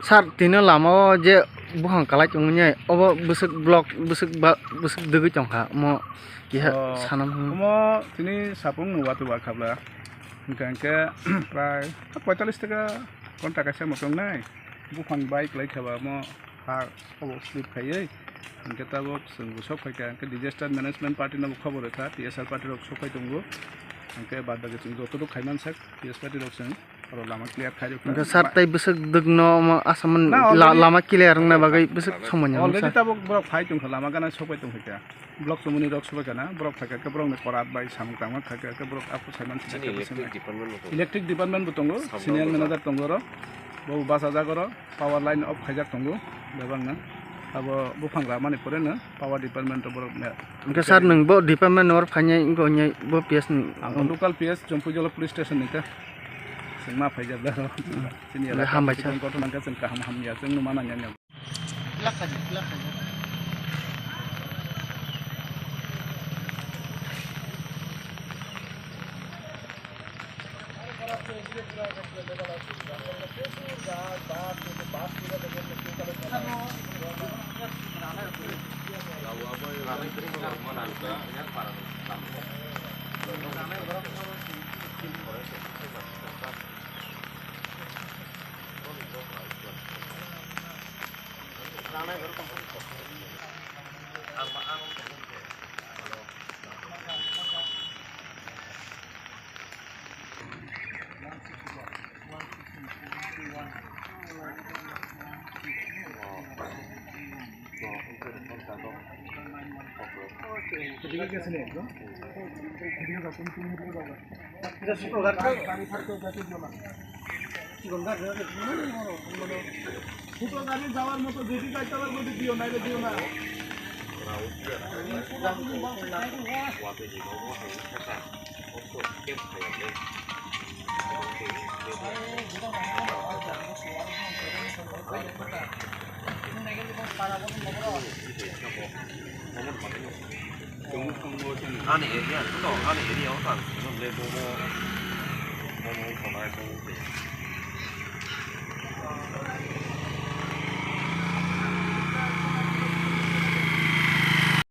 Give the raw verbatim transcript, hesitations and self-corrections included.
Sir, tini lama o je buphang kalai tongmani, obo bwswk block, bwswk ba, bwswk dwgwi tongkha, omo keha Oh, sanam hwn. Omo tini sapung nuwa tuba khabla. Hwnkha hwnkhe prai poitalis taka ghonta kaisa mwthang nai. Buphang bai kwlai khaba omo ha obo slip khaiwi. Hwnkhe tabuk chwng bo sok phaikha, hwnkhe disaster management party no bo khobor rwkha, T S R party rok sok phai tongo. Hwnkhe bad baki chwng joto rok khaimansak, T S party rok chwng. Oro lama clear khairok. Hwnkhe sir tei bwswk dwkno omo asam na, la-, already lama clear wngna bagwi bwswk somoi nang already sir. Tabuk borok phai tongkha, lama gana sokbai tongkha kha. Block chumuni rok sokbai kana, borok phaikha khe borokni korat bai samung tangma khaikha khe borok aphuru saiman sini chini khe electric bwswk department bo tongo. Electric department bo tongo, senior manager tongo oro. Bo bachajak oro, power line off khaijak tongo bebakno. Abo buphang ramani pore no power department o borok me-, hwnkhe sir, nwng bo department no oro phainai wngkha, hwnwi bo P S ni ang local P S Jompuijala police station ni khe. Chwng ma phaijak da ro. Chini elaka hambai sa. Kotor nangkha chwng kaham hamya chwng numa nangya. ছোট গাড়ি যাওয়ার মতো যদি যাইতে পারবো, যদি দিও, নাইলে দিও না। Ani area, to ani area o tang, le bomo, bomo, bomo, bomo.